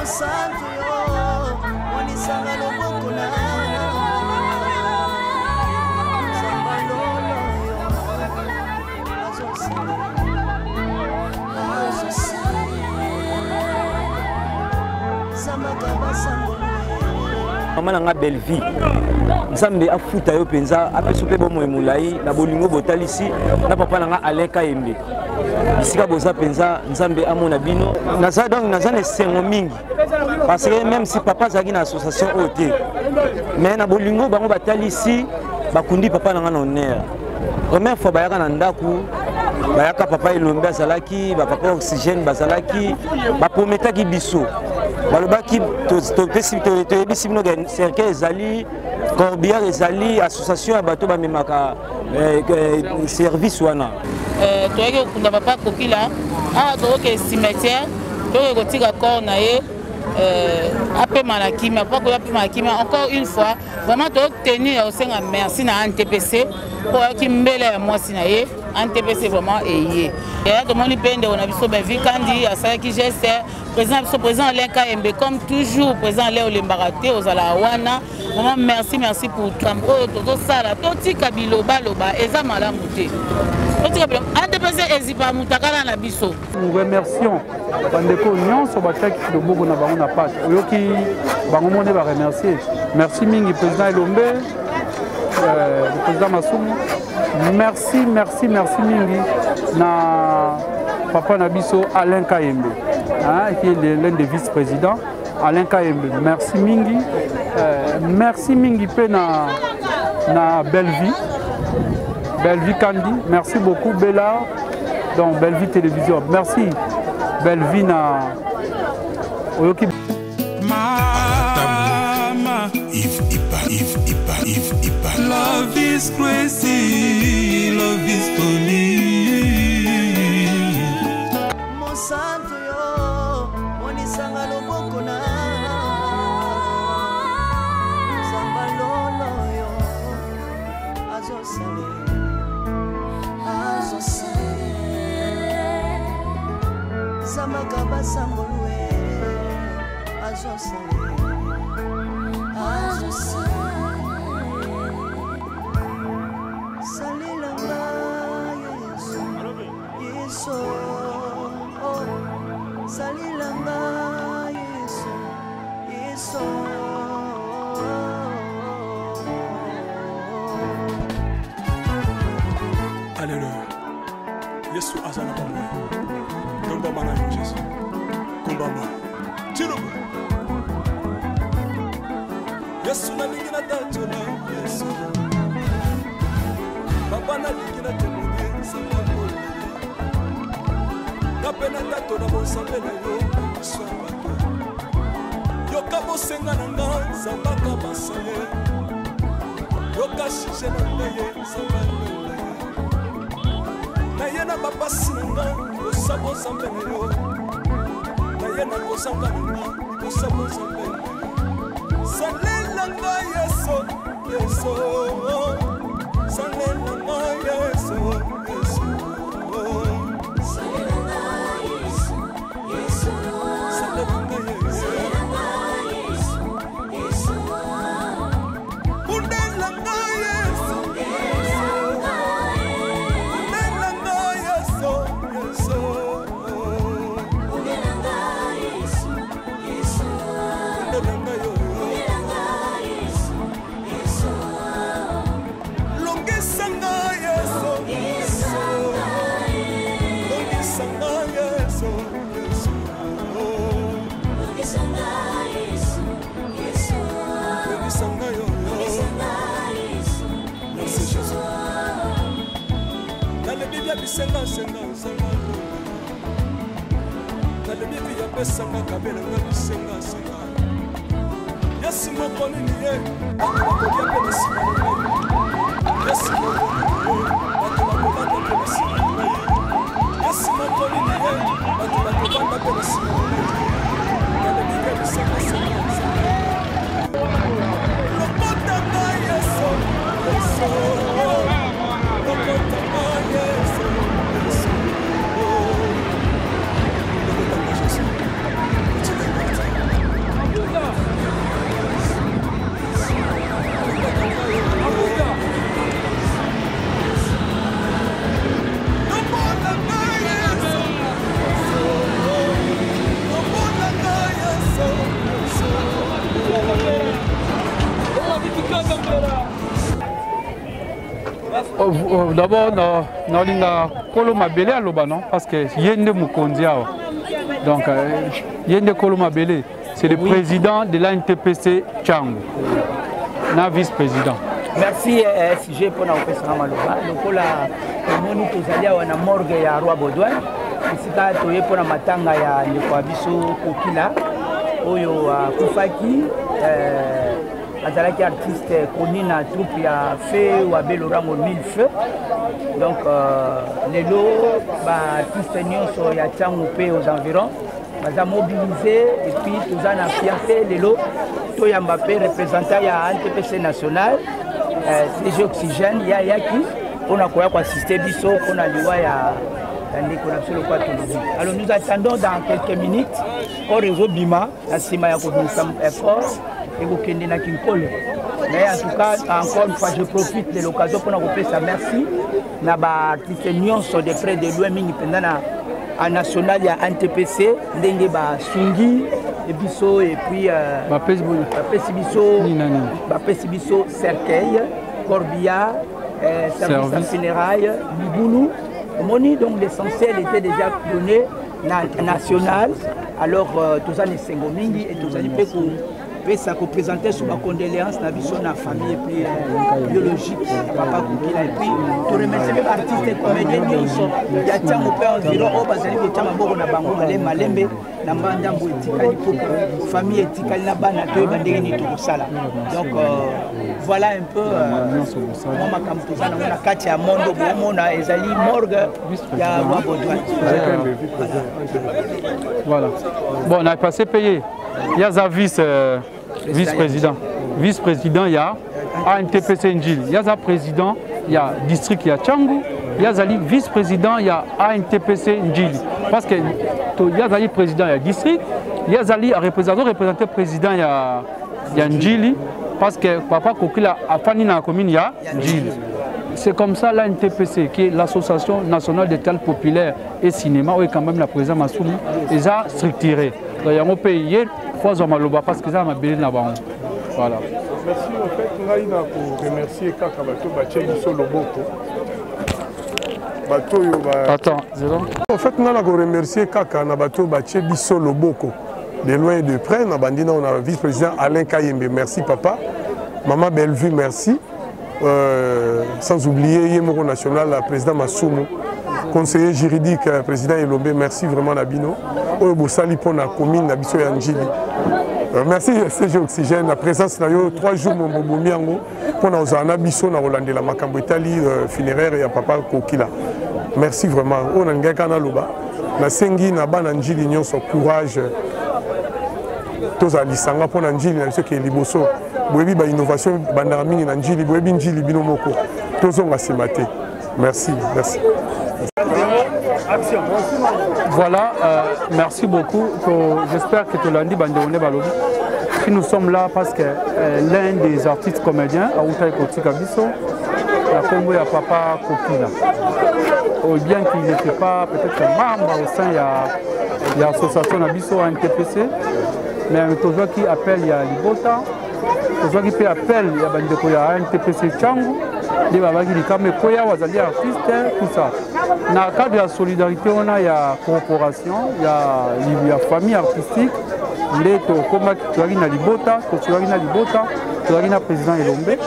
Mosantu yo monisanga loboko na Nzambe lolo yo azosala azosala Zambaka basango. Mama na nga Bellevie, Nzambe afuta yo mpenza, apesa mpe bomoi molai na bolingo botalisi na papa na nga Alain Kayembe. Bisika boza mpenza, Nzambe amona bino. Naza donc naza na esengo mingi parce que même si papa azalaki na association oyo te, mais na bolingo bango batalisi, bakundi papa na nga na honneur. Première fois bayaka na ndako, bayaka papa Elombe azalaki, ba papa Oxygène bazalaki, baprometaki biso, balobaki toyebisi bino ke cercueil ezali, corbillard ezali, association ya bato bamemaka service wana. Toyaki kokunda papa Kokila awa, tokoke cimetière, tokoki kotika corps na ye apema na kimia, papa Kokila apema na kimia. Encore une fois, vraiment totenir ya kosenga merci na ANTPC mpo ayaki mbele ya mwasi na ye. ANTPC vraiment eye yaya, tomoni mpe ndeko na biso Bevi Kandi asalaki geste. Président biso, président Alain Kayembe, comme toujours, président Alain, olembaka te, ozalaka wana. Vraiment merci, merci pour tout oyo tozosala. Totika bilobaloba, eza malamu te. Totika biloba. ANTPC ezipa mutakala na biso. Nous remercions bandeko nyonso batiaki loboko na bango na page. Oyoki bango mone baremercier. Merci mingi président Elombe, le président Masumu. Merci, merci, merci mingi na papa na biso Alain Kayembe, hein, qui est l'un des vice-présidents. Alain Kayembe, merci mingi. Merci mingi mpe na Bellevie, Bellevie Kandi, merci beaucoup Bella, donc Bellevie Télévision, merci Bellevie na oyoki. Mama Yves Ipa, Yves Ipa, Yves Ipa. Love is crazy, love is funny. Mosantu yo monisanga loboko na Nzambe lolo yo azosala azosala Zambaka basangolwe azosala azosala Salelanga Yesu, Yesu, oh. Salelanga Yesu, Yesu. Alleluya, Yesu aza na bomoi. Tombama na yo Jésus, kumbama tilubu. Yesu nalingi natatola Yesu, papa nalingi natemone nzambe nga mpe natatola bonzambe na yo miso ya bato. Yoka bosenga na nga, nzambaka basaye, yoka sujet na ngai ye nzambe alonga ye naye na bapasi na nga libosa bozambe na yo, naye na kozanga na nga libosa bozambe na yo. Salela ngai Yesu, Yesu, salela ngai Yesu, Yesu. Salela ngai Yesu, bundela ngai Yesu, bundela ngai Yesu, Yesu, bundela ngai yo. Longisa ngai Yesu, longisa ngai Yesu, Yesu, longisa ngai yo. Merci Jésus. Nalobi bia bisengasenga nzanga, nalobi bi yapesanga kabelanga bisengasenga. Yesu moko nini ye bato bakolia mpe na nsima na ngai. Yesu moko nini ye bato bakolata mpe na nsima na ngai. Yesu moko nini ye bato bakovanda mpe na nsima na ngai. Nalobi bia bisengasenga nzanga, lokota ngai Yesu, Yesu, lokota ngai Yesu, Yesu, lokota ngai Jésus. Otika ngai te. Oh, oh, d'abord nalinga kolo mabele aloba non parce que ye nde mokonzi awa donc euh, ye nde kolo mabele c'est le oui. président de l'ANTPC Tshangu na vice-président merci eh, SG mpona kopesanga maloba lokola tomoni tozali awa na morgue ya roi baudouin esika toye mpona matanga ya ndeko ya biso kokila oyo akufaki eh, azalaki artiste connu na troupe ya feu wabe lorango mille feu donc euh, lelo baartiste nyonso ya ntango mpe aux environs baza mobilise et puis toza na fierté lelo toyamba mpe représentant ya ntpc national euh, cg oxygène ya ayaki mpona koya koassiste biso mpona liwa ya ndeko na biso lokola tolobi alors nous attendons dans quelques minutes corps ezobima na nsima ya kobimisa effort ekokende na kinkole mais en tout cas encore une fois je profite de l'occasion mpona kopesa merci na baartiste nyonso de près de loin mingi mpenza na a national ya ntpc ndenge basungi biso et puis euh, bapesi biso bapesi biso cercueil corbillard euh, service ya funéraille libulu omoni donc l'essentiel était déjà donné na national alors euh, toza na esengo mingi e tozali mpe kopesa kopresente so bacondoléance na biso na famille epuis euh, biologique ya papa kokila epuis toremercie mpe baartiste comédien nyonso ya ntango mpe environ oyo bazali kotya maboko na bango malembe malembe na mba ndambo etikali mpo famille etikali na bana toyeba ndenge nini tokosala donc euh, voilà un peu mwa makambo toza nango na kati ya mondo bomona ezali morgue ya roi Baudouin. Voilà. Bon, on a passé payé. Il y a vice, euh, vice-président. Vice-président, il y a ANTPC Njili. Il y a président, il y a district, il y a Tchangu. Il y a vice-président, il y a ANTPC Njili. Parce que il y a président, il y a district. Il y a représentant, représenté président, il y a, il y a Njili. Parce que papa Kokila a fani dans la commune, il y a Njili. C'est comme ça l'ANTPC, qui est l'Association nationale des théâtres populaires et cinéma, où est quand même la présidente Massoumi, ils a structuré. Donc, il y a un pays, il faut maloba parce qu'ils ont mabele na bango. Voilà. Merci, en fait, ngai na ko remercier kaka bato batie biso loboko. Bato oyo ba Attends, zéro. En fait, ngai na ko remercier kaka na bato batie biso loboko. De loin et de près, na bandi na on a vice-président Alain Kayembe, merci papa. Maman Bellevue, merci. Euh, sans oublier ye moko national président Masumu conseiller juridique euh, président Elombe merci vraiment na bino oyo bosali mpo na commune na biso ya Njili euh, merci CG Oxygène na présence na yo 3 jours mobomi yango mpo na ozala na biso na kolandela makambo etali funéraire ya papa Kokila merci vraiment oyo nalingaki kaka naloba nasengi na bana Njili nyonso courage tozala lisanga mpo na Njili na biso ekee liboso boyebi ba innovation ebandaka mingi na njili boyebi njili bino moko tozonga nsima te merci merci Voilà, euh, merci beaucoup. J'espère que Tolandi Bandeone Balobi. Si nous sommes là parce que euh, l'un des artistes comédiens, Aouta Kotika Biso, la combo ya papa Kokila. Oh, bien qu'il n'était pas peut-être membre au sein de l'association Nabiso NTPC, mais tozwaki appel ya libota tozwaki mpe appel ya bandeko ya ntpc changu nde babaki likama ekweya wazali artiste tout ça na cadre ya solidarité wana ya corporation ya, ya famille artistique nde tokomaki tozalaki na libota tosolaki na libota tozalaki na président elombe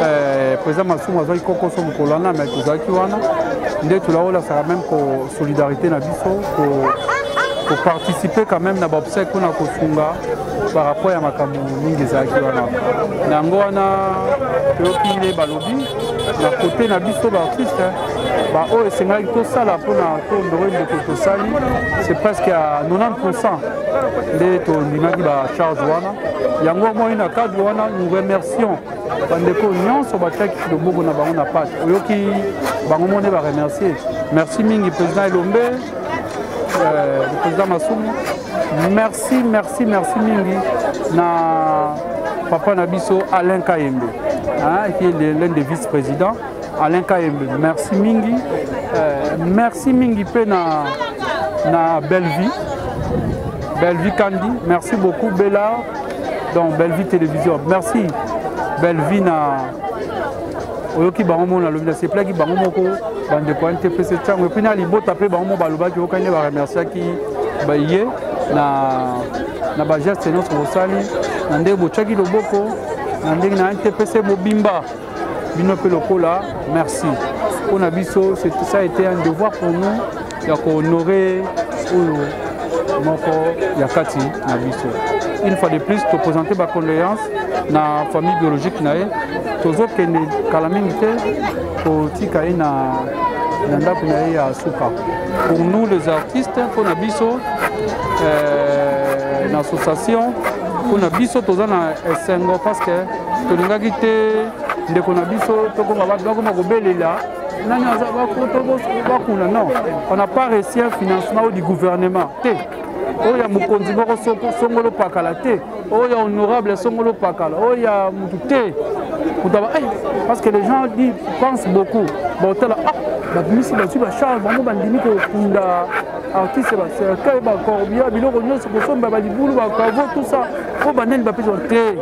eh, président masumu azwaki kokoso mokolo wana mai tozalaki wana nde tolaolasaka meme ko solidarité na biso ko koparticipe quand même na baobsèque mpona kosunga par rapport ya makambo mingi ezalaki wana na yango wana toyoki nde balobi na kote na biso baartiste baoyo esengaki tosala mpona tondore ndeko tosali c'est presque à 90 pourcent nde tondimaki bacharge wana yango omoni na cadre wana nous remercions bandeko nyonso batiaki loboko na bango na pate oyoki bango mone baremercier merci mingi président elombe euh, le président masumu merci merci merci mingi na papa na biso alain kayembe hein, qui est l'un des vice-présidents alain kayembe merci mingi euh, merci mingi mpe na, na bellevie bellevie kandi merci beaucoup bella donc Bellevue Télévision. Merci Bellevue na Oyoki bango moko nalobi nasepelaki bango moko bandeko ya ntpc ntango epuis na libota mpe bango moko balobaki okani nde baremerciaki baye na, na bageste nyonso bosali na ndenge botyaki loboko na ndenge na ntpc mobimba bino mpe lokola merci mpo na biso ça a été un devoir pour nous ya kohonore oyo moko ya kati na biso. Une fois de plus topresente bacondoléance na famille biologique na ye. Tozokende kala mingi te kotika ye na na ndako na ye ya suka. Pour nous les artistes, mpo na biso euh, na association, mpo na biso toza na esengo parce que tolingaki te ndeko na biso tokoma bakoma kobelela nani aza bakuna. Non, on n'a pas réussi un financement du gouvernement te, oyo ya mokonzi moko songolo pakala te, oyo ya honorable songolo pakala, oyo ya mutu te, moto aba eh, parce que les gens dit pensent beaucoup baotala ah babimisi bazwi bacharge bango bandimi kokunda artiste bacercueil bacorbia biloko nyonso kosomba balibulu bacavo tout ça oyo banani bapesa te,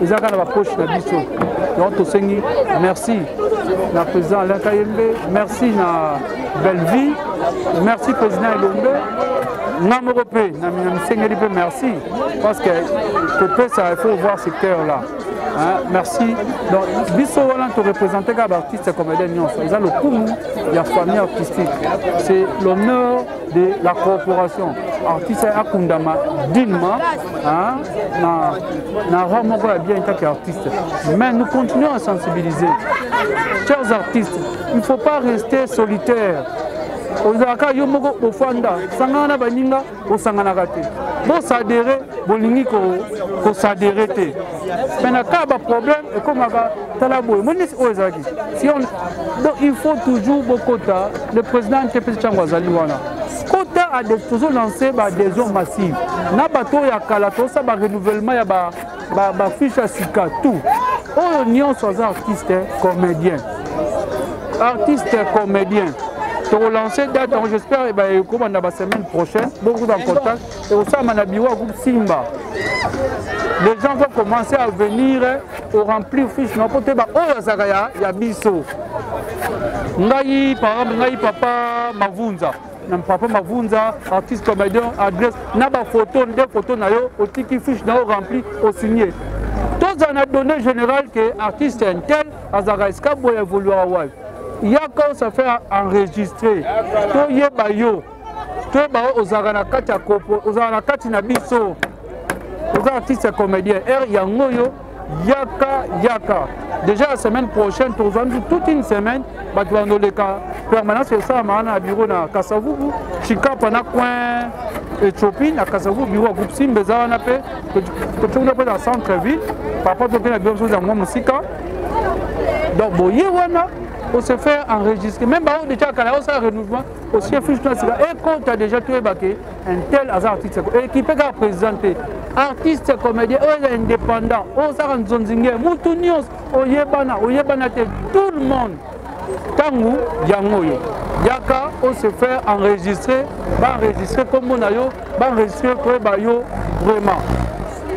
eza kaka na bapoche na biso. Donc tosengi merci na président Alain Kayembe, merci na Bellevie, merci président Elombe, nga moko mpe na misengeli mpe merci parce que kopesa il faut voir ce cœur là. Hein, merci. Donc biso wana toreprésente kaka baartiste comédien nyonso, eza lokumu ya famille artistique, c'est l'honneur de la corporation. Artiste akundama dignement, hein, na, na rang moko ya bien tant qu'artiste. Mais nous continuons à sensibiliser, chers artistes, il ne faut pas rester solitaire. Ozalaka yo moko ofanda, sangana na baninga, osanganaka te, bosadere, bolingi kosadere te, mais na cas baproblème ekomaka tala boye moni oyo ezalaki si on. Donc il faut toujours bokota. Le président ntpc ntango azali wana kota, tozolance baadhésion massive na bato oyo ya kala, tosala barenouvellement ya bafiche ya sika, tout oyo nyonso aza artiste comédien, artiste comédien. Tokolance date yango, j'espère ekobanda basemaine prochaine. Beaucoup en contact ekosalama na bureau ya groupe Simba. Les gens vont commencer à venir au remplir fiche na po te baoyo azalaka ya, ya biso. Ngai par exemple, ngai papa Mavunza, na papa Mavunza artiste comédien, adresse na bafoto, nde photo na yo, otiki fiche na yo rempli, osigne, tozala na donnée générale ke artiste intel azalaka esika boye, évoluaka wapi, yaka osa faire enregistrer, toyeba yo, toyeba yo ozalaka na kati ya kopo, ozalaka na kati na biso, oza artiste comédien r yango oyo, yaka yaka. Déjà la semaine prochaine tozwa biso toute une semaine, bato bandoleka permanence esalama wana na bureau na Kasavubu, Chikapa na coin Éthiopie na Kasavubu, bureau ya groupe Simba eza wana mpe tokuna mpe na centre ville papa toke na bureau biso ya mwa mosika. Donc boye wana on se fait enregistrer, même bao déjà kala osala renouvellement osie fiche na sika ekota déjà, toyeba ke un tel aza artiste équipe kaka président te, artiste comédien oyo eza indépendant, oyo osaka nzonzinge, mutu nyonso oyebana oyebana te, tout le monde ntango yango oyo yaka o se faire enregistrer, baenregistre nkombo na yo, baenregistre koyeba yo vraiment.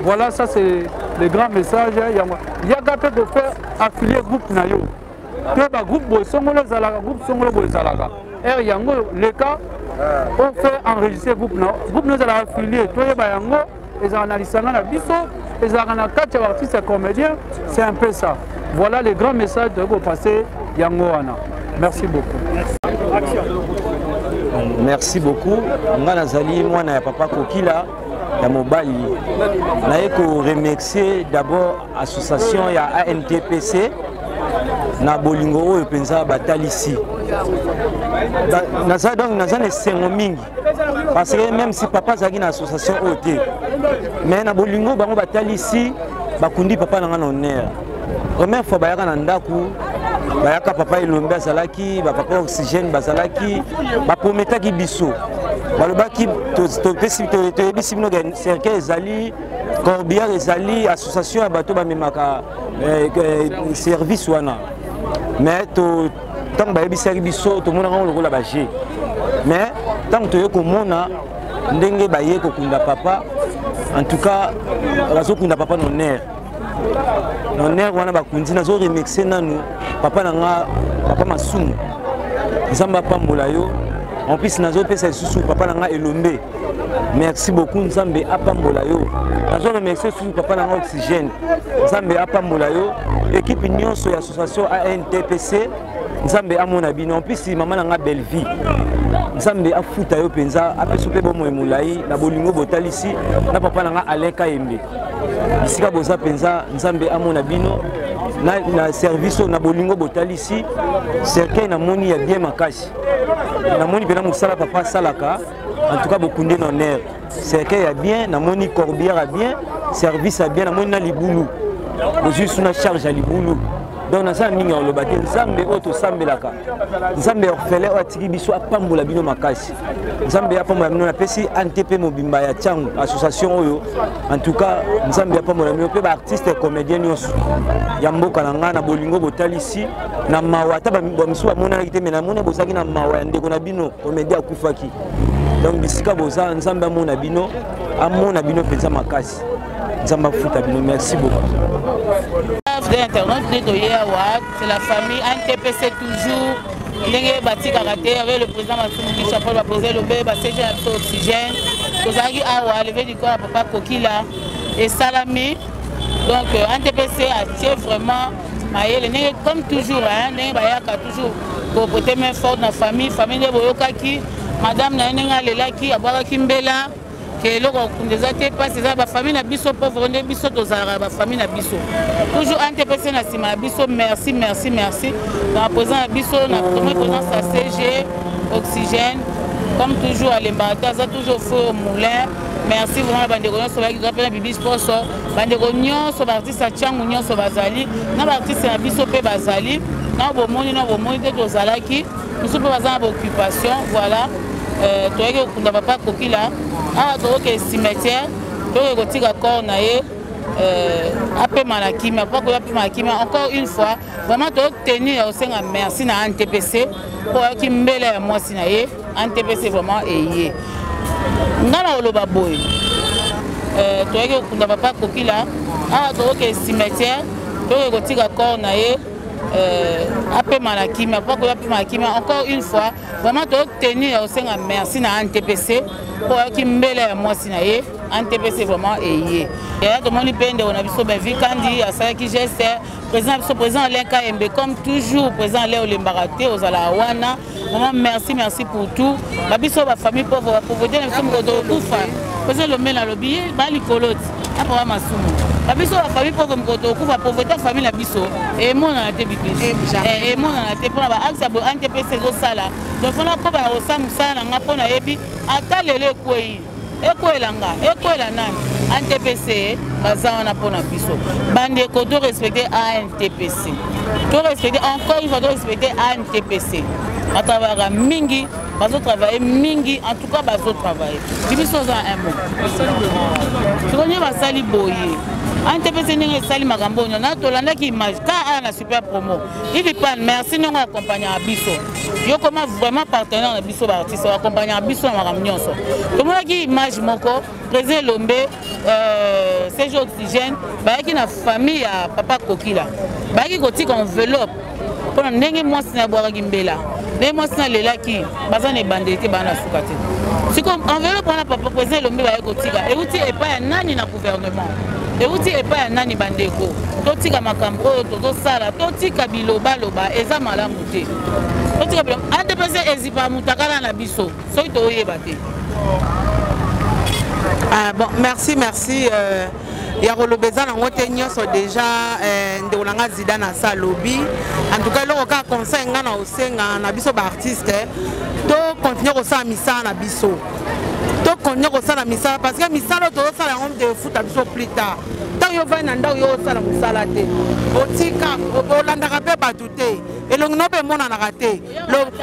Voilà, ça c'est le grand message yango. Yaka mpe kofaire affilier groupe na yo to bagroupe boye songolo ezalaka, groupe songolo boye ezalaka r yango leka o fait enregistrer groupe na groupe na ezalaka affilié, toyeba yango ezalaka na lisanga na biso, ezalaka na kati ya baartiste ya comédien. C'est un peu ça. Voilà le grand message toyei kopasser yango wana. Merci beaucoup. Merci beaucoup. Nga nazali mwana ya papa Kokila ya mobali. Naye koremercier d'abord association ya ANTPC na bolingo oyo mpenza batalisi. Naza donc naza na esengo mingi parce que même si papa azalaki na association oyo te, mais na bolingo bango batalisi, bakundi papa na nga na honneur. Première fois bayaka na ndako, bayaka papa Elombe azalaki, bapapa Oxygène bazalaki, baprometaki biso, balobaki toyebisi bino cercueil ezali, corbillard ezali, association ya bato bamemaka service wana. Mais ntango bayebisaki biso, tomonaka yango lokola baje, mais ntango toye komona ndenge baye kokunda papa, en tout cas bazokunda papa na honneur. Na honneur wana bakundi, nazo remercier nanu papa na nga, papa Masumu, Nzambe apambola yo. En plus nazopesa lisusu papa na nga Elombe, merci beaucoup, Nzambe apambola yo. Nazo remercier lisusu papa na nga Oxygène, Nzambe apambola yo. Équipe nyonso ya association ANTPC, Nzambe amona bino. En plus mama na nga Bellevie, Nzambe afuta yo mpenza, apesa mpe bomoi molai na bolingo botalisi na papa na nga Alain Kayembe. Bisika boza mpenza, Nzambe amona bino na, na service oyo na bolingo botalisi. Cercueil namoni ya bien makasi, namoni mpena mosala papa asalaka. En tout cas bokunde na honneur, cercueil ya bien, namoni corbière ya bien, service ya bien, namoni na libulu bozwi su na charge ya libulu. Donc naza mingi ya koloba te. Nzambe oyo tosambelaka, Nzambe ya orphelin oyo atiki biso, apambola bino makasi, Nzambe apambola bino. Napesi ANTP mobimba ya Tiango, association oyo, en tout cas Nzambe apambola bino mpe baartiste comédien nyonso ya mboka na ngai na bolingo botalisi na mawa. Ata bamisusu bamonanaki te, me namoni bozalaki na mawa ya ndeko na bino comédien akufaki. Donc bisika boza, Nzambe amona bino, amona bino mpenza makasi, Nzambe afuta bino. Merci beaucoup. Fidèle internaute, nde toye awa, c'est la famille ANTPC toujours, ndenge batikaka te, avec le président Masumu Kisha Paul, baprésident Lobe, baCG na biso Oxygène. Tozalaki awa, levée du corps ya papa Kokila esalami. Donc ANTPC atie vraiment mayele, ndenge comme toujours, hein, ndenge bayaka toujours koprêter main forte na famille. Famille nde boyokaki madame na ye ndenge alelaki, abwakaki mbela ke eloko ya kokunda eza te. Mpasi eza bafamille na biso pauvre, nde biso tozalaka bafamille na biso toujours ANTPC na nsima na biso. Merci, merci, merci na président na biso, na tomoi présence ya CG Oxygène, comme toujours alembaka te, aza toujours feu au moulin. Merci vraiment na bandeko nyonso bayaki toza mpe na Bibi Sposo, bandeko nyonso baartiste ya Tiangu nyonso bazali na baartiste na biso mpe bazali na bomoni na bomoni te, tozalaki mosusu mpe baza na baoccupation. Voilà, toyaki kokunda papa Kokila. Awa tokoke cimetière, tokoki kotika corps na ye apema na kimia, papa koya apema na kimia. Encore une fois vraiment totenir ya kosenga merci na ANTPC mpo ayaki mbela ya mwasi na ye. ANTPC vraiment eye nga na koloba boye, toyaki kokunda papa Kokila. Awa tokoke cimetière, tokoki kotika corps na ye apema na kimia, papa koya apema na kimia. Encore une fois vraiment totenir ya kosenga merci na ANTPC mpo ayaki mbela ya mwasi na ye. ANTPC vraiment eye yaya. Tomoni mpe ndeko na biso Bevi Kandi asalaki geste. Président na biso, président Alain Kayembe, comme toujours président Alain, olembaka te, ozalaka wana. Vraiment merci, merci pour tout. Babiso bafamille pauvre, bapauvreté na biso, mokolo tokokufa, président Lomela alobi ye balikolo ti apapa Masumu. Babiso bafamille pauvre, mokolo tokokufa, pauvreté ya famille na biso emonana te, bibiso emonana te mpona baaxe ya boye ANTPC ezosala. Donc fona koba na kosala mosala na nga mpo nayebi ata lelo ekwei, ekwela nga, ekwela nani, ANTPC baza wana mpona biso. Bandeko, to respecte ANTPC, to respecte encore une fois, to respecte ANTPC. Batravaillaka mingi, bazotravaille mingi, en tout cas bazotravaille. Bibiso oza un mot sikoyo nde basali boye ANTPC ndenge esali makambo oyo na tolandaki image ka awa na Super Promo. Ivipan, merci ndenge accompagnaka biso, yo koma vraiment partenaire na biso baartiste, accompagnaka biso na makambo nyonso. Tomonaki image moko, président Elombe, CG Oxygène bayaki na famille ya papa Kokila, bayaki kotika enveloppe mpona ndenge mwasi na abwakaki mbela, ndenge mwasi na alelaki. Baza na ebandeli te, baa na suka te. Siko enveloppe wana papa président Elombe bayaki kotika euti epai ya nani na gouvernement, euti epai ya nani? Bandeko, totika makambo oyo tozosala, totika bilobaloba, eza malamu te. Totika biloba. ANTPC ezipaka mutakala na biso soki toyeba te. Ah, bon, merci, merci. Ya koloba eza nango te, nyonso déjà ndeko na nga Zidane asa alobi. En tout cas eloko kaka conseil nga na osenga na biso baartiste, to continue kosala misala na biso, to continue kosala misala, parce que misala oyo tozosala yango nde efuta biso plus tard. Ntango yo ovandi na ndako, yo osala mosala te, otika olandaka mpe bato te, elongi no mpe emonanaka te,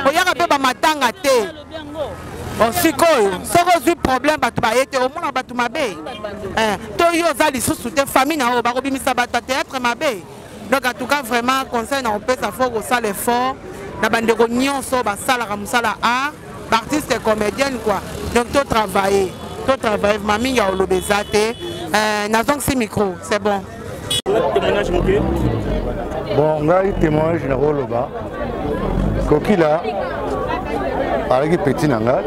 oyaka mpe bamatanga te. Bon, sikoyo soki ozwi problème, bato baye te, omona bato mabe, to yo oza lisusu te, famille na oyo bakobimisa bato ya théâtre mabe. Donc en tout cas vraiment conseil na kopesa, fo kosala effort na bandeko nyonso basalaka mosala art, baartiste comédienne quoi. Donc to travailler, to travailler. Ma mingi ya koloba eza te. Nazongisi micro, c'est bon. Témoignage moke. Bon, ngai témoignage nakoloba Kokila alaki petit na ngai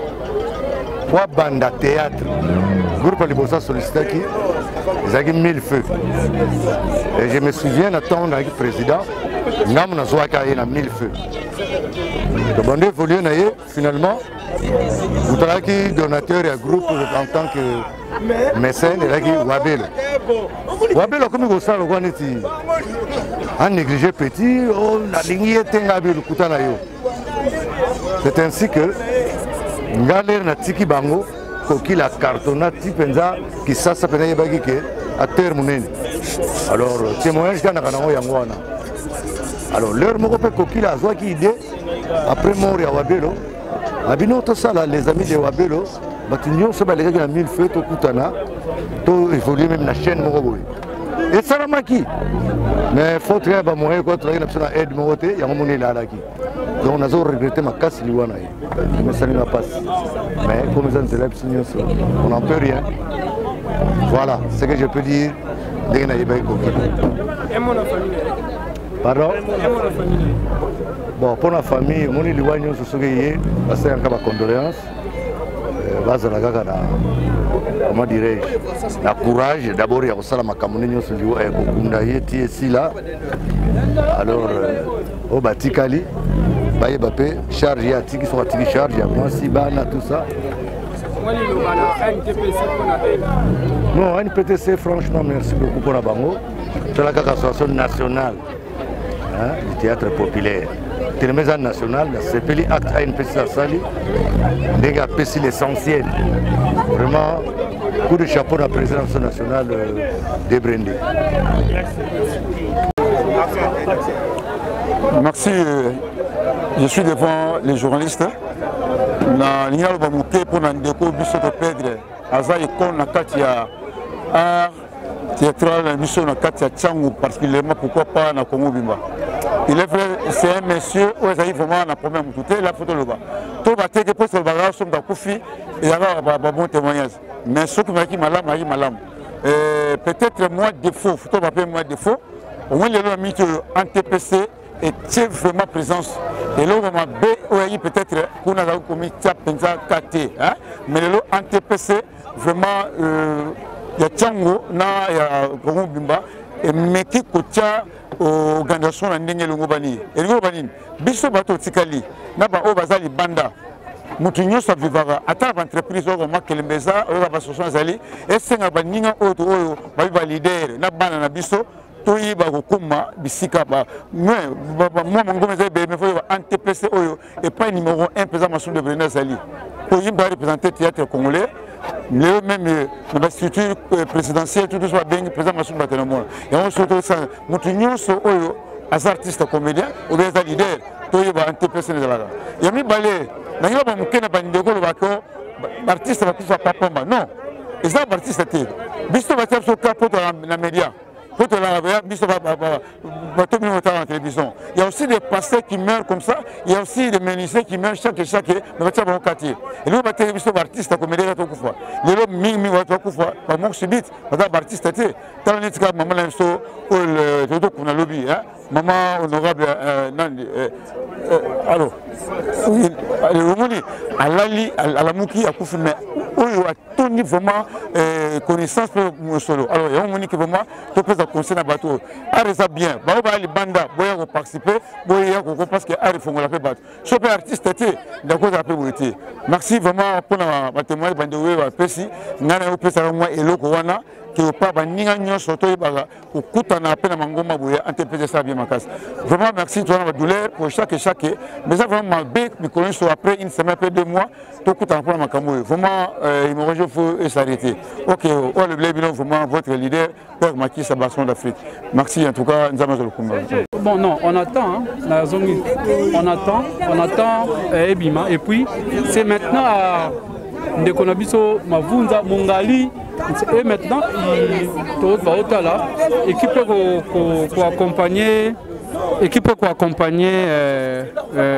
po abanda théâtre groupe ya liboso asollicitaki ezalaki mille feux et je me souviens na ntango nazalaki président ngambo nazwaki aye na mille feux tobandi évolue na ye. Finalement moto azalaki donateur ya groupe en tant que mécène ezalaki Wabelo. Wabelo akomi kosala lokola neti anéglige petit, oh, nalingi ye te, ngai lokuta na yo. C'est ainsi que nga lere natiki bango Kokila cartonna ti mpenza Kisasa mpenza eyebaki ke acteur monene. Alors témoignage kanaka nango yango wana. Alors l'heure moko mpe Kokila azwaki idée après mort ya Wabelo, abino tosala les amis de Wabelo, bato nyonso balekaki na mille feu, tokutana, to évolue même na chaîne moko boye. Esalamaki, mais faute ya bamoyen kua tozalaki na biso na aide moko te, yango moni elalaki. Donc nazo regrette makasi liwa na ye, emesalinga mpasi, mais comme eza nzela ya biso nyonso, on n'en peut rien. Voilà ce que je peux dire ndenge nayebaki Kokila. Pardon? Bon, mpo na famille, omoni liwa nyonso soki eye, basalaka bacondoléance, bazala kaka na, comment dirais-je, na courage d'abord ya kosala makambo nde nyonso liwa ya kokunda ye ti esila. Alors oyo batikali bayeba mpe charge ye atiki, soki atiki charge ya mwasi, bana, tout ça. Non, NPTC, franchement, merci beaucoup mpona bango. Tala kaka association nationale, hein, du théâtre populaire, telema eza national. Nasepeli acte ANPC asali ndenge apesi l'essentiel. Vraiment, coup de chapeau na président national Debrende. Merci. Je suis devant les journalistes. Nalingi naloba moke mpo na ndeko biso toperdre, aza icône na kati ya art théâtral na biso na kati ya Tshangu particulièrement, pourquoi pas na Congo bimba. Il est vrai, c'est un monsieur oyo azali vraiment na problème motu te. La photo loba to bateke mpo solobaka so moto akufi, ezalaka babon témoignage, mais soki ozalaki malamu, azalaki malamu. Peut-être moi défaut to bape moi défaut au moins lelo na miniti oyo NTPC etie vraiment présence. Eloko mabe oyo ayaki peut-être kuna azalaki komitia mpenza ka te, mais lelo NTPC vraiment ya Tshangu na ya Congo bimba emeki kotia organisation na ndenge elongo bani. Elingi oloba nini? Biso bato otikali na baoyo baza libanda, moto nyonso avivaka ata na baentreprise oyo makelembe eza oyo basociation ezali, esenga baninga oyo to oyo babi baleader na bana na biso toyeba kokóma bisika mwa mangoma eza ebele. Mais faut NTPC oyo epai numéro 1 mpenza Masumu de Brene azali koyimba représenter théâtre congolais lelo même na bastructure présidentielle tout so babengi président Masumu, bato na mona yango. Soki tosala moto nyonso oyo aza artiste comédien ou bien aza leader, toyeba NTPC ezalaka ya mibale. Nangi ba moke na bandeko olobaka baartiste bakufa papamba. Non, eza baartiste te. Biso batia biso ka po na média, po tolaka biso bato bino botala na télévision. Il y a aussi des pasteurs qui meurent comme ça, il y a aussi des menuisiers qui meurent chaque, mais batia bango kati. Eloko bateki biso baartiste comédien tokufa lelo mingimingi, bato bakufa bamort subite baza baartiste te. Tala neti kaka mama na biso oyo tokuna lobi, mama honorable nani, alors omoni alali, alamuki, akufi, mais oyo atondi vraiment connaissance mpe mosolo. Alors yango omoni ke vraiment topesa conseil na bato oyo art eza bien, bango baya libanda, boya koparticiper, boya koko, parce que art efongola mpe bato. So mpe artiste te, ndako ezala mpe boye te. Merci vraiment mpona batémoignage bandeko oyo bapesi ngai. Na yo opesaka mwa eloko wana ke opa baninga nyonso toyebaka kokutana mpe na mangomba boye. Entreprise esala bien makasi, vraiment merci. Toza na badouleur pour chaque, mais eza vraiment mabe mikolo nyonso après une semaine mpe 2 mois tokutana mpona makambo oyo. Vraiment hémorragie faut s'arrêter. Ok, oyo alobela bino vraiment votre leader, Père Makisa Basson d'Afrique. Merci en tout cas, Nzambe azolokumba. Bon, non, on attend, hein, on attend, on attend ebima. Et puis c'est maintenant à ndeko na biso Mavunza Mongali et maintenant baotala équipe koaccompagner, équipe koaccompagner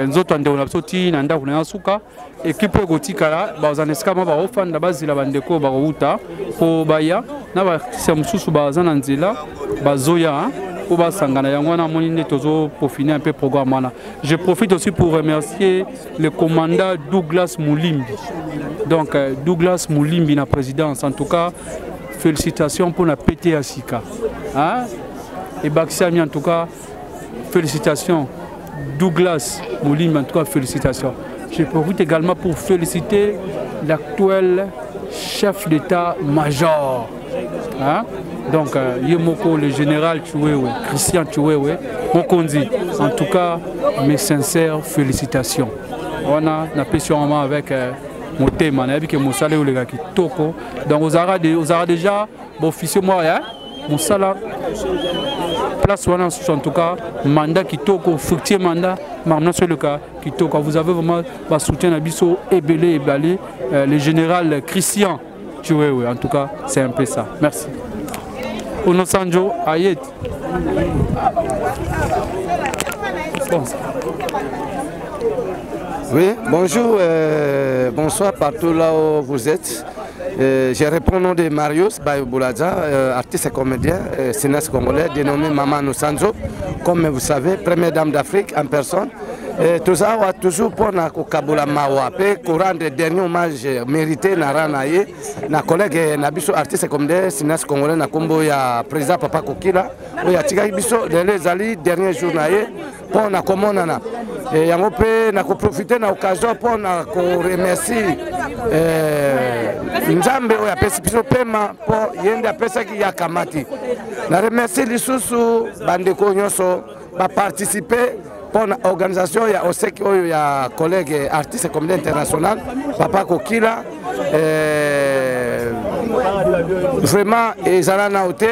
nzoto ya ndeko na biso ti na ndako na ya suka. Équipe ekotikala, bazala na esika moko, bakofanda, bazela bandeko oyo bakouta mpo baya. Na baartiste mosusu baza na nzela bazoya mpo basangana yango wana amoni nde tozoprofine un peu programme wana. Je profite aussi pour remercier le commandant Douglas Moulimbi. Donc euh, Douglas Moulimbi na présidence en tout cas félicitations pour la PT ya sika. Hein? Ebakisami en tout cas félicitations Douglas Moulimbi en tout cas félicitations. Je profite également pour féliciter l'actuel chef d'état-major. Hein? Donc, euh, Yemoko, le général Chouewe, Christian Chouewe, Mokonzi, en tout cas, mes sincères félicitations. On a napesi vraiment avec euh, motema nayebi ke mosala eoleka kitoko donc ozalaka déjà baofficier moko ya mosala place wana en tout cas mandat kitoko fructier mandat makambo nyonso eleka kitoko vous avez vraiment basoutien na biso ebele ebale euh, le général Christian Chiwewe en tout cas c'est un peu ça merci Onosanjo Ayet bon. Oui, bonjour, euh, bonsoir partout là où vous êtes. Euh, je réponds au nom de Marius Bayoboulaza, euh, artiste et comédien, euh, cinéaste congolais, dénommé Maman Nusanzo, comme vous savez, première dame d'Afrique en personne. toza awa toujours mpona kokabola mawa mpe korendre dernier hommage mérité na ra na ye na collègue na biso artiste comédien cinéaste congolais na nkombo ya président papa kokila oyo atikaki biso lelo ezali dernier jour na ye mpo na komonana e, yango mpe na koprofite na occasion mpo na koremercie eh, nzambe oyo apesi biso pema mpo ye nde apesaki ye akamati na remercie lisusu bandeko nyonso baparticipe mpo na organisation ya oseki oyo ya collègue artiste comédien international papa kokila eh, vraiment ezala nao te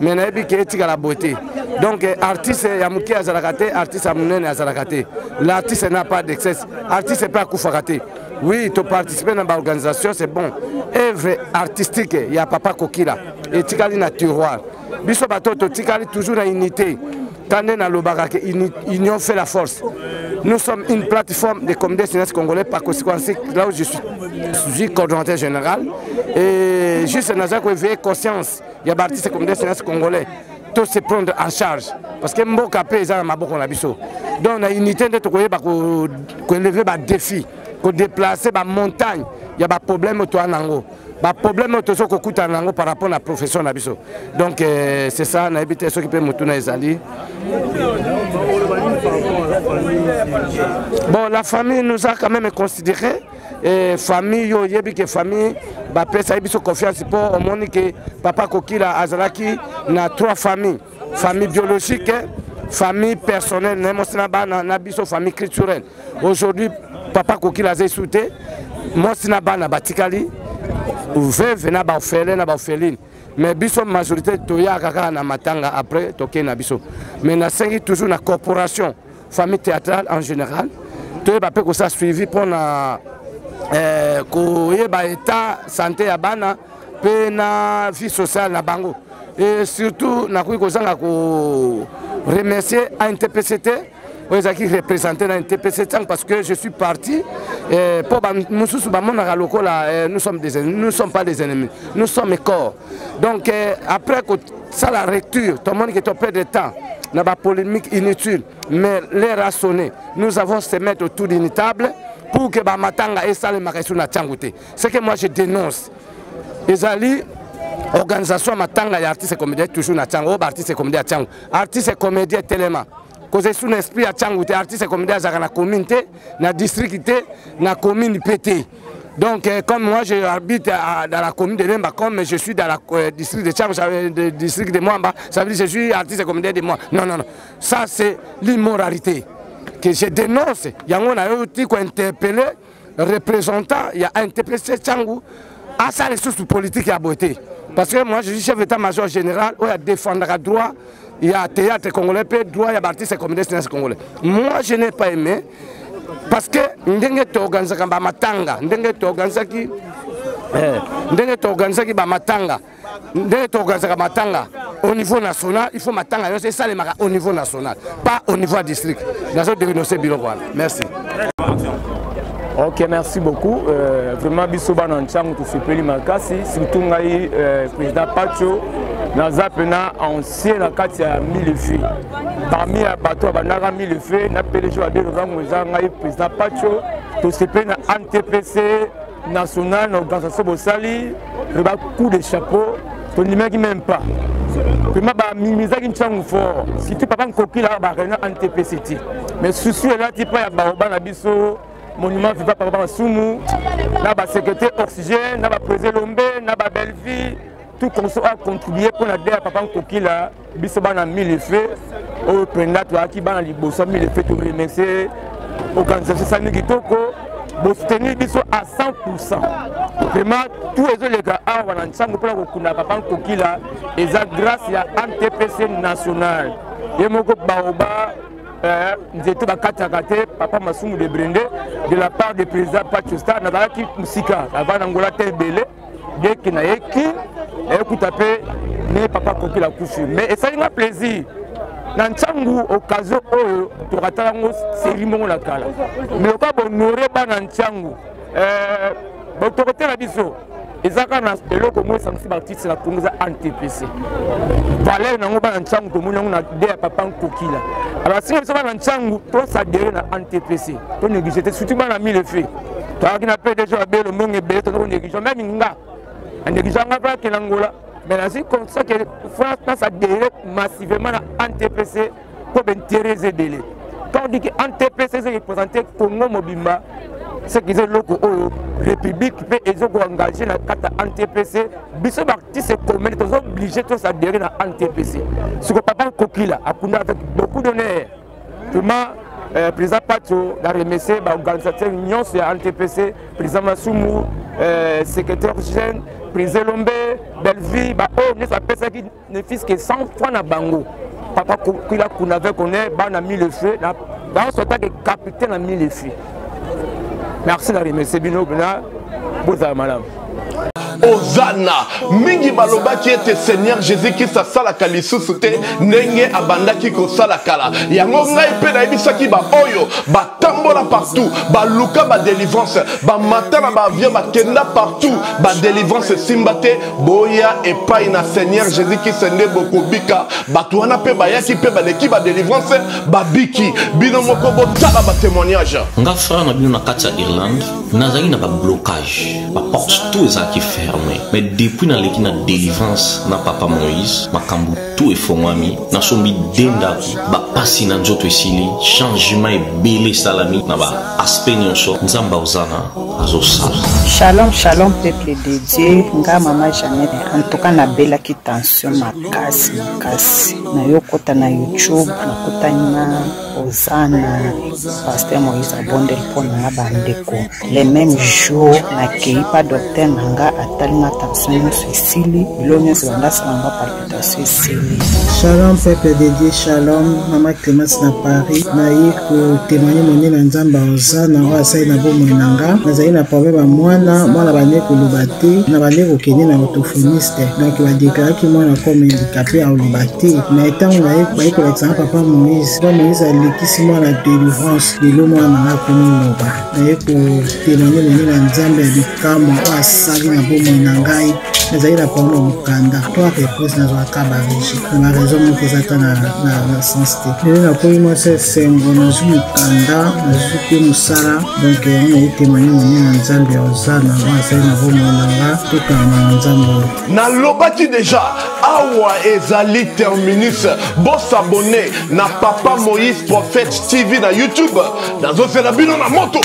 mais nayebi ke etikala boye te donc eh, artiste ya moke azalaka te artiste ya monene azalaka te l'artiste n'a pas d'excès artiste mpe akufaka te oui toparticipe na baorganisation c'est bon œuvre artistique ya papa kokila etikali na tiroir biso bato totikali toujours na unité Tande nalobaka ke union fait la force nous sommes une plateforme de comédiens cinéastes congolais par conséquent là où je suis, je suis coordonnateur général et juste naza koéveiller conscience ya baartiste comédien cinéaste congolais to se prendre en charge parce que mboka mpe eza na maboko na biso donc na unité nde tokoyeba koeleve badéfi kodeplace bamontagne ya baproblème oyo toa nango baproblème oyo tozo kokutana nango par rapport na profession na biso donc euh, c'est ça nayebi te soki mpe motuna ezali bon la famille nous a quand même considéré eh, famille yo oyebi ke famille bapesaki biso confiance mpo omoni ke papa kokila azalaki na trois familles famille biologique famille personnelle na ye mwasi na bana na biso famille culturelle aujourd'hui papa kokila aza esu te mwasi na bana batikali veuve na baorphelin na baorpheline mais biso majorité toyaka kaka na matanga après tokei na biso mais nasengi toujours na corporation famille théâtrale en général toyeba mpe kosala suivi mpona eh, koyeba état santé ya bana mpe na vie sociale na bango et surtout nakoki kozanga ko remercier antpc te oyo ezalaki représente na ntpc ntango parce que je suis parti mpo eh, mosusu bamonaka lokola eh, nous sommes des nous sommes pas des ennemis nous sommes corps donc eh, après kosala recture tomoni ke to perdre temps na bapolémique inutile mais l'heure a sonné nous avons se mettre autour d'une table pour que bamatanga esalemaka esu na ntango te ce que moi je dénonce ezali organisation ya matanga ya artiste comédien toujours na ntango oyo baartiste comédien ya ntango artiste comédien telema koza esu na esprit ya ntango te artiste comédien azalaka na commune te na district te na commune mpe te Donc, euh, comme moi, je habite à, dans la commune de Lemba, comme je suis dans le euh, district de Tchang, le district de Mwamba, ça veut dire que je suis artiste et comédien de moi. Non, non, non. Ça, c'est l'immoralité que je dénonce. Yango na yo ti ko interpeller représentant, il y a interpellé Tchangu à ça les sources politiques ya beauté. Parce que moi, je suis chef d'état-major général, où il y a défendre droit, il y a théâtre congolais, puis droit, il y a artiste et comédien congolais. Moi, je n'ai pas aimé. Parce que ndenge toorganisaka bamatanga ndenge toorganisaki eh, ndenge toorganisaki bamatanga ndenge toorganisaka matanga au niveau national il faut matanga nyonso esalemaka au niveau national pas au niveau ya district nazo dénonce biloko wana merci. Ok, merci beaucoup. Euh, vraiment, biso bana nchangu tosepeli makasi, surtout ngai euh, président Pacho, naza pena ancien na kati ya mille feux. Parmi ya bato ya bandaka mille feux, na PDG wa Belo Vangu eza ngai président Pacho, tosepeli na ANTPC national na organisation bosali, vraiment coup de chapeau, tondimaki même pas. Vraiment bamimisaki nchangu fort, surtout papa Nkokila ba réunion ANTPC ti. Mais souci elati pa ya baoba na biso monument vivant papa masumu na basecrétaire oxygène na baprésident lombe na babellevie tout conso a contribué mpo na de ya papa nkokila biso bana mille fe oyo mpenza toyaki bana liboso mille fe toremercie organisation esali kitoko bosoutenir biso à 100 pourcent vraiment tout ezoleka awa na ntango mpona kokunda papa nkokila eza grâce ya antpc national ye moko baoba Eh, nzete bakataka te papa masumu de brende de la part de président pacho star nazalaki mosika nava na ngola te ebele deke nayeki nayekuta mpe ne papa kokila kufi mais esali nga plaisir na ntango occasion oyo tokatala yango seri moko na kala mais oka bonore bana ntango eh, botokotela biso eza kaka na eloko moko esangisi baartiste na congo eza antpc valeur nango bana ntango tomoni yango na de ya papa nkokila alors asinga biso bana ntango tosadere na antpc to néglige te surtout bana mille fe toyaki na pdg ya belo mbongo ebele toza konéglige meme nga anéglige nga mpe akenda ngola mais nazwi constat ke france nasadere massivement na antpc mpo baintérêt eza ebele quand on dit que antpc eza représente congo mobimba ce qui eza eloko oyo république mpe ezo koengage na kati ya antpc biso baartiste commun toza oblige tosadere na antpc siko papa kokila akunda avec beaucoup d'honneur vraiment euh, président pato na remercie baorganisateur nyonso ya antpc président masumu euh, secrétaire jeune président lombe bellevue baoyo nyonso apesaki ne fils que 100 francs na bango papa kila kuna avec on est bana mille feux na dans son tant que capitaine na mille feux merci na remercier bino bina bozala malamu ozana mingi balobaki ete seigneur jésus krist asalaka lisusu te ndenge abandaki kosala kala yango ngai mpe nayebisaki baoyo batambola partout baluka badelivrance bamata na baavion bakenda partout badelivrance esimba te boya epai na seigneur jésus krist nde bokobika bato wana mpe bayaki mpe baleki badelivrance babiki bino moko botala batémoignage nga frère na bino na kati ya irlande nazalaki na bablocage baporte tout ezalaki ferme mais depuis naleki na délivrance na papa moïse makambo tout efongwami nasombi de ndako bapasi na nzoto esili changement ebele esalami na ba aspect nyonso nzambe aozana azosala shalom shalom peuple de dieu nga mama jeannette en tout cas nabelaki tension makasi makasi nayokota na youtube nakutani na ozana pasteur moïse abondeli mpo na nga bandeko le même jour nakei pa docteur na nga atali nga tension nyonso esili bilo nyonso bandasala nga palpitation esili shalom peuple de dieu shalom mama clemence na paris naye kotémoigne monene ya nzambe ozana oyo asali na bomoi na nga nazali na problème ya mwana mwana bande koloba te na bande kokende na orthophoniste donc badeklaraki mwana comme handicapé akoloba te mais ntango baye kolakisa nga papa moïse papa moïse alekisi mwana délivrance lelo mwana na nga akomi loba naye kotémoigne monene ya nzambe ya likamwa oyo asali na bomoi na ngai nazali na problème ya mokanda trois reprise nazwaka baregi na baraison moko eza ata na sens te lelo nakomi mwasi esengo nazwi mokanda nazwi mpe mosala donk yango naye témoigne monene na nzambe ya ozana oyo asali na bomoi na nga tokanga na nzambe oyo nalobaki deja awa ezali terminus bosabone na papa moïse prophète tv na youtube nazozela bino na moto.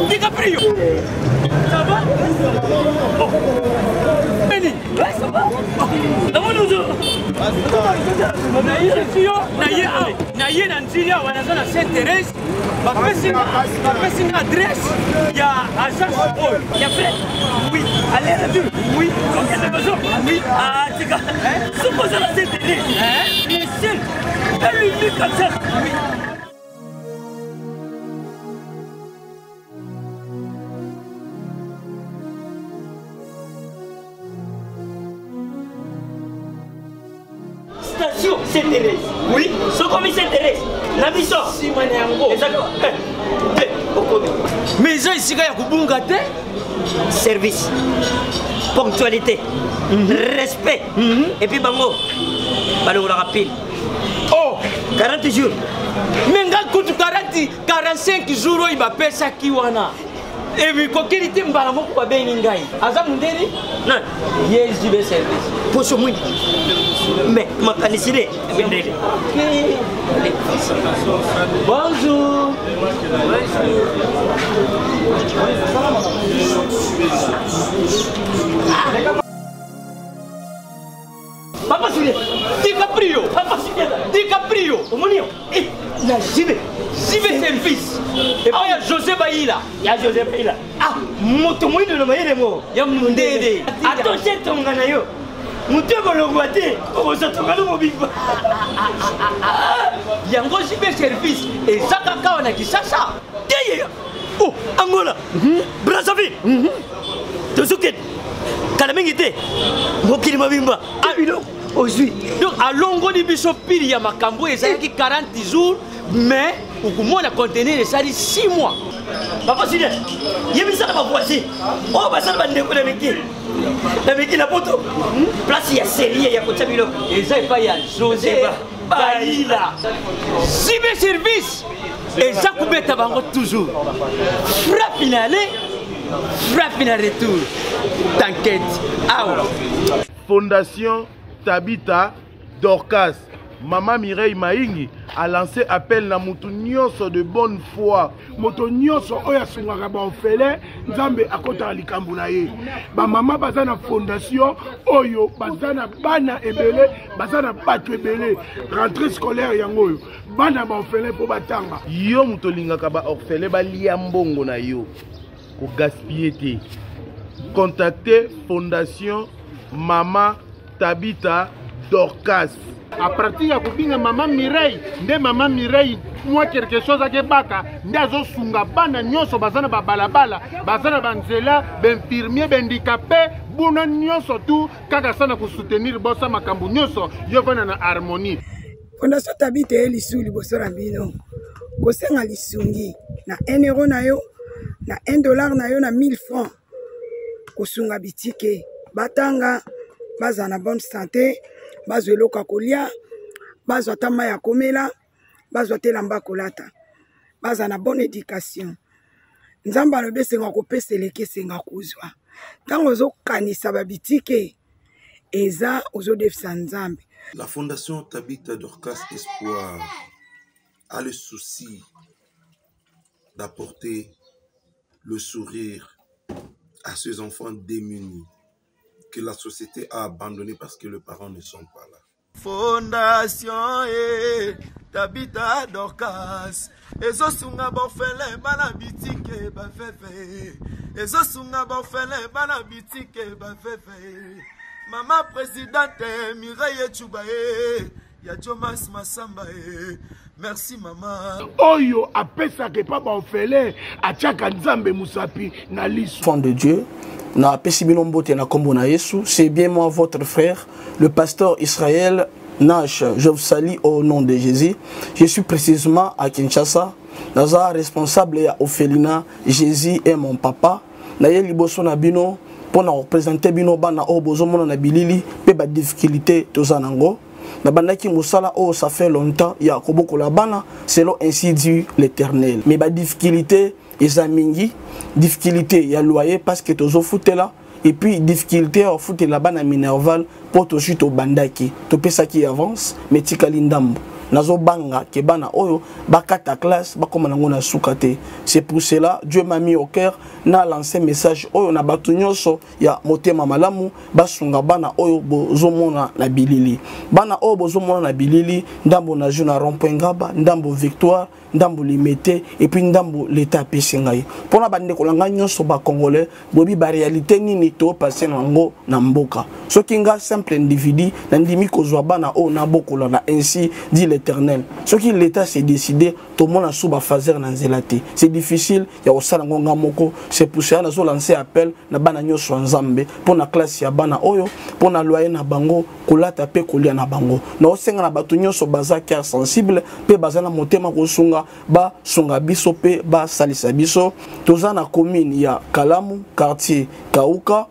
DiCaprio Ça va Oh Benny Ouais, ça va Oh Naye na nzili awa, naza na Saint Thérèse, bapesi nga adresse ya agence oyo ya frais. Oui, aller retour. Oui, kokende besoin. Oui, atika soki oza na Saint Thérèse, le seul et l'unique agence. Oui. Station Saint Thérèse. Oui, sokomi Saint Thérèse na biso nsima na yango ezali te okomi. Mais eza esika ya kobunga te. Service, ponctualité, respect. Et puis bango balongolaka pile. Oh, 40 jours. Mais nga kutu 40 45 jours oyo bapesaki wana emikokeli te, mbala moko babengi ngai. Aza mondeli nani? Ye JB Service. Poso mwindi, mais makanisi nde mindele. Bonjour. Papa Julien, DiCaprio, Papa Julien, DiCaprio, omoni yo na JB. JB Service. Epai ya José Bayila. Ya José Bayila. Ah, moto moyindo na mayele mo ya mondele. Atoshe tonga na yo, moto ekolongwa te, okozwa tonga no mobimba. Yango JB Service eza kaka awa na Kinshasa? Te, oh, Angola, Brazzaville, tozokende kala mingi te, mokili mobimba biloko ozwi. Donc alongoli biso pili ya makambo oyo ezalaki 40 jours, mais okomona conteneur esali 6 mois. Papa Julien, yebisaka bavoisin oyo basala, bandeko na mikili, na mikili na poto, place ya serie ya kotia biloko eza epai ya José Bayila. JB Service eza kobeta bango toujours frappe na aller, frappe na retour. T'inquiète, awa. Fondation Tabitha Dorcas, Mama Mireille Maingi a lancé appel na mutu nyonso de bonne foi. Moto nyonso oyo asungaka baorphelin, Nzambe akotaka likambo na ye. Bamama baza na fondation oyo, baza na bana ebele, baza na bato ebele. Rentrée scolaire yango oyo, bana baorphelin mpo batanga. Yo moto olingaka baorphelin balia mbongo na yo, kogaspille te. Contacte Fondation Mama Tabitha Dorcas. A partir ya kobinga mama Mireille, nde mama Mireille mwa quelque chose akebaka, nde azosunga bana nyonso baza na babalabala, baza na banzela, bainfirmier, bahandicapé, buna nyonso tu kaka sa na kosoutenir bosa makambo nyonso yo vanda na harmonie. Fondation Tabitha ye lisu liboso na bino kosenga lisungi na 1 euro na yo, na 1 dollar na yo, na 1000 francs, kosunga bitike batanga, bazala na bonne santé, bazwa eloko ya kolia, bazwa ata mai ya komela, bazwa te elamba kolata, bazala na bonne éducation. Nzambe alobi esenga kopesa eleki esenga kozwa. Ntango ozokanisa babitike, eza ozodefisa Nzambe. La Fondation Tabitha Dorcas Espoir a le souci d'apporter le sourire à ces enfants démunis que la société a abandonnés parce que les parents ne sont pas là. Fondation e Tabitha Dorcas ezosunga baorphelin, bana bitike, baveve, ezosunga baorphelin, bana bitike, baveve. Mama présidente Mireille Echuba e ya Jomas Masamba e, merci mama. Oyo apesaka epa baorphelin atiaka Nzambe mosapi na liso. Enfant de Dieu, napesi bino mbote na kombo na Yesu. C'est bien moi, votre frère, le pasteur Israël Nash. Je vous salue au nom de Jésus. Je suis précisément à Kinshasa, naza responsable ya orphelinat Jésus est mon papa. Naye liboso na bino mpo na kopresente bino bana oyo bozomona na bilili mpe badifficulté toza nango. Nabandaki mosala oyo ça fait longtemps ya kobokola bana selon ainsi dit l'Éternel, mais badifficulté eza mingi. Difficulté ya loyer parce que tozofutela, et puis difficulté ya kofutela bana minerval mpo tozwi, tobandaki, topesaki avance mais tikali ndambo. Nazobanga ke bana oyo bakata classe bakoma nango na suka te. C'est pour cela Dieu m'a mis au cœur na lancer message oyo na bato nyonso ya motema malamu basunga bana oyo bozomona na bilili. Bana oyo bozomona na bilili, ndambo na jeu na rond-point Ngaba, ndambo Victoire, ndambo Limete et puis ndambo l'État apesi ngai. Mpona bandeko na ngai nyonso ba congolais, boyebi ba réalité nini to passer na yango na mboka. Soki nga simple individu nandimi kozwa bana oyo nabokola na ainsi dit l'Éternel. Soki l'État s'est décidé, tomona sous ba phaser na nzela te. C'est difficile ya kosala yango nga moko. C'est pour cela nazo lancer appel na bana nyonso ya Nzambe mpona classe ya bana oyo, mpona loyer na bango, kolata mpe kolia na bango. Naosenga na bato nyonso baza cœur sensible mpe baza na motema kosunga, basunga biso mpe basalisa biso. Toza na commune ya Kalamu, quartier Kauka,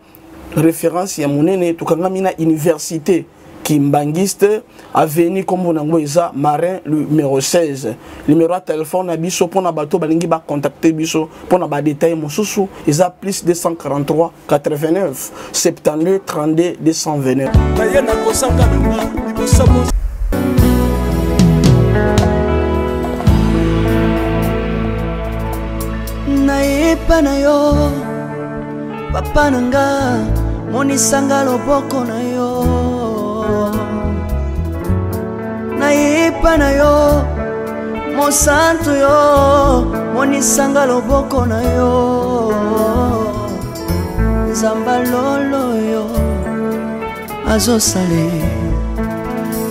référence ya monene. Tokangami na université Kimbanguiste, avenue kombo nango eza Marin numéro 16. Numéro ya téléphone na biso mpona bato balingi bacontacte biso mpona badetail mosusu eza plus 243 89 72 32 229. Naye nakosanga na nga liboso. Nayepa na yo papa na nga, monisanga loboko na yo. Nayepa na yo mosantu yo, monisanga loboko na yo. Nzamba lolo yo azosale,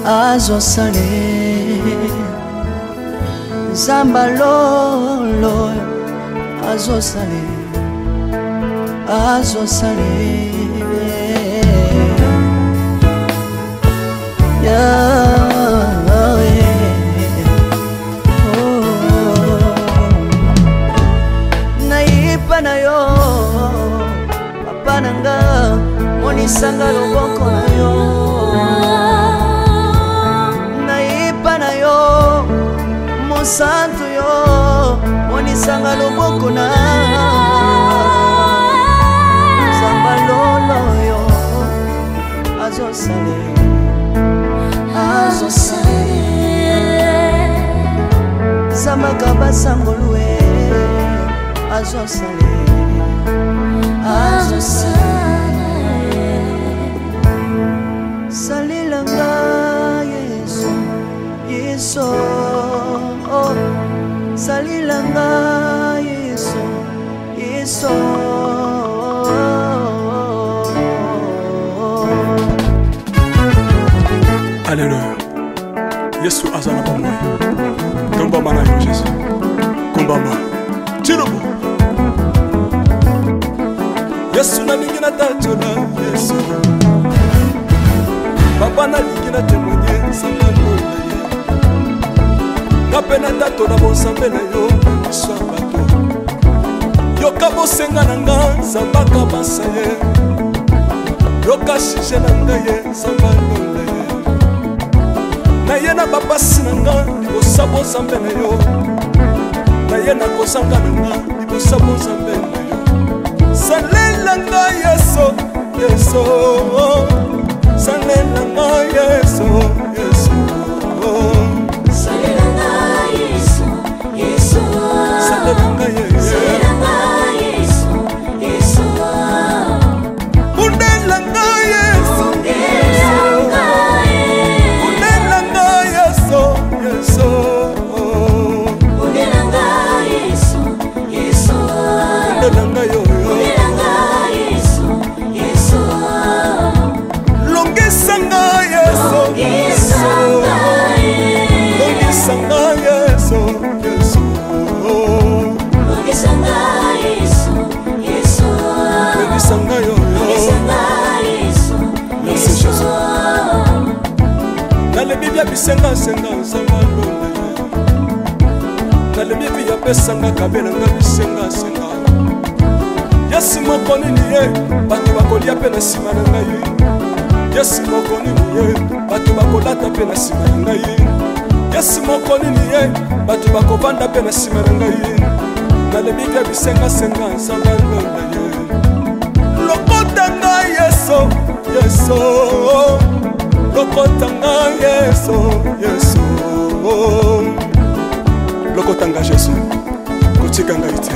azosale. Nzamba lolo azosale, azosale. Nayepa na yo papa na nga, monisanga loboko na yo. Nayepa na yo mosantu yo, monisanga loboko na Nzamba lolo yo azosale, azosale. Zambaka basangolue azosale, azosale. Salelanga Yesu, Yesu, oh. Salelanga Yesu, Yesu. Alléluia. Yesu aza na bomoi. Tombama na yo Jésus. Kombama. Tilobo. Yesu nalingi natatola Yesu. Papa nalingi na témoigner nzambe lola ye. Nga mpe natatola bonzambe na yo na miso ya bato. Yoka bosenga na nga nzambe akabasa ye. Yoka sujet na ngai ye nzambe alola ye. Naye na bapasi na nga libosa bonzambe na yo. Naye na kozanga na nga libosa bonzambe na yo. Salela nga Yesu, Yesu. Salela nga Yesu, Yesu. Salela nga Yesu, Yesu. Salela nga Yesu. Salela nga Yesu, Yesu. Bundela nga Yesu. Bundela nga Yesu. Bundela nga Yesu, Yesu. Bundela nga Yesu, Yesu. Bundela nga yo, yo. Bundela nga Yesu, Yesu. Longisa nga Yesu, Longisa nga Yesu. Longisa nga Yesu, Yesu. Longisa nga Yesu, Yesu. Longisa nga yo, yo. Longisa nga Yesu, Merci, Yesu. Jésus. Nalebi bia bisenga senga nzambe alola ye. Nalebi bia pesanga kabela nga bisenga senga. Yesu moko nini ye, bato bakolia mpe na nsima na ngai. Yesu moko nini ye, bato bakolata mpe na nsima na ngai. Yesu moko nini ye, bato bakovanda mpe na nsima na ngai. Nalebi bia bisenga senga nzambe alola ye. Lokota nga Yesu, Yesu. Lokota nga Yesu, Yesu. Lokota nga Jésus, kotika ngai te.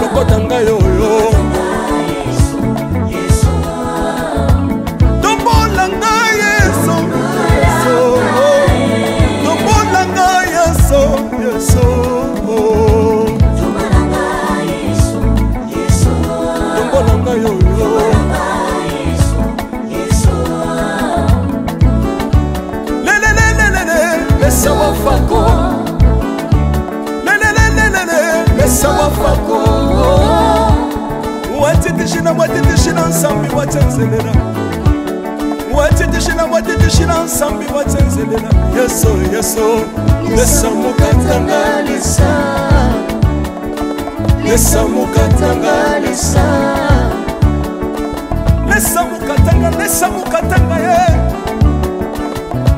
Lokota ngai oyo. Tombola ngai Yesu, Yesu. Tombola ngai Yesu, Yesu. Tombola ngai oyo. Lelelelelele, lesa wafako. Lelelelelele, lesa wafako. Wateteshina, wateteshina nsambi watenzelela. Wateteshina, wateteshina nsambi watenzelela. Yesu, Yesu, lesa mukatanga lesa. Lesa mukatanga lesa. Lesa mukatanga, lesa mukatanga ye.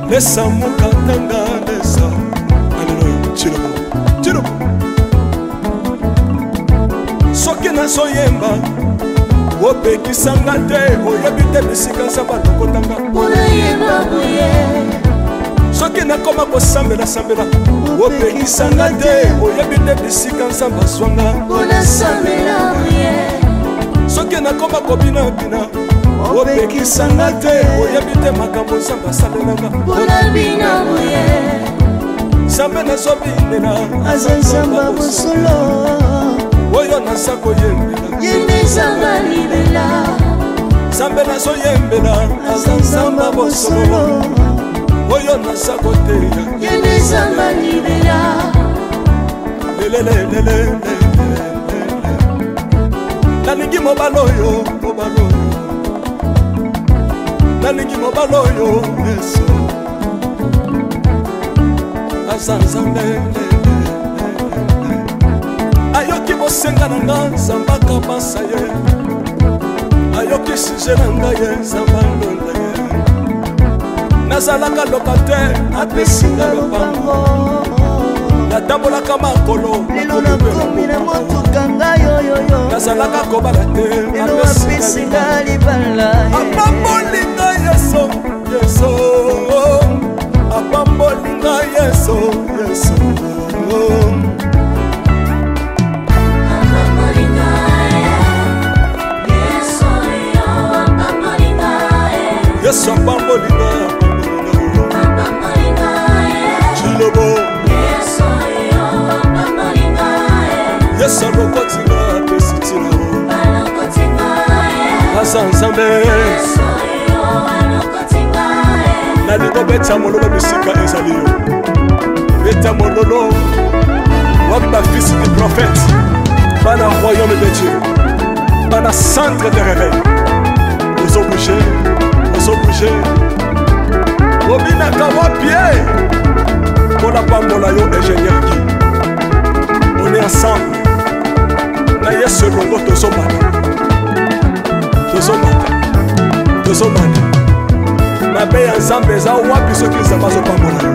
Lesa mukatanga lesa. Alléluia. Tshilombo, Tshilombo. Soki nazoyemba opekisanga te, oyebi te bisika nzambe alokotanga. Soki nakoma kosambela-sambela opekisanga te, oyebi te bisika nzambe azwanga. Soki nakoma kobinabina opekisanga te, oyebi te makambo nzambe asalelanga. Nzambe nazobinela aza nzambe ya bosolo, oyo naza koyembela ye nde nzambe ya libela. Nzambe nazoyembela aza nzambe ya bosolo, oyo naza koteya ye nde nzambe ya libela. Lelelelelele, nalingi mobali oyo, mobali oyo, nalingi mobali oyo Yesu aza nzambe. Ayoki bosenga na nga, nzambe akabasa ye. Ayoki sujet na ngai ye, nzambe alonda ye. Nazalaka locataire, apesi nga lopango. Natambolaka makolo, lelo nakomi na motuka ngai oyoyo. Nazalaka kobala te, lelo apesi nga libala. Apamboli ngai Yesu, Yesu. Apamboli ngai Yesu, Yesu. Yesu apamboli ngai, apamboli ngai. Tshilombo, Yesu alokoti ngai, apesi ntina. Aza nzambe. Nalingi obeta mololo bisika ezali yo, beta mololo. Wapi bafils du prophète, bana royaume de Dieu, bana centre de réveil? Ozobouge, ozobouge, obinaka wapi ye? Mpona pambola yo, ingénieur Guy. On est ensemble na Yesu elongo, tozomata, tozomata, tozomata. Mabe ya nzambe eza wapi soki nzambe azopambola yo?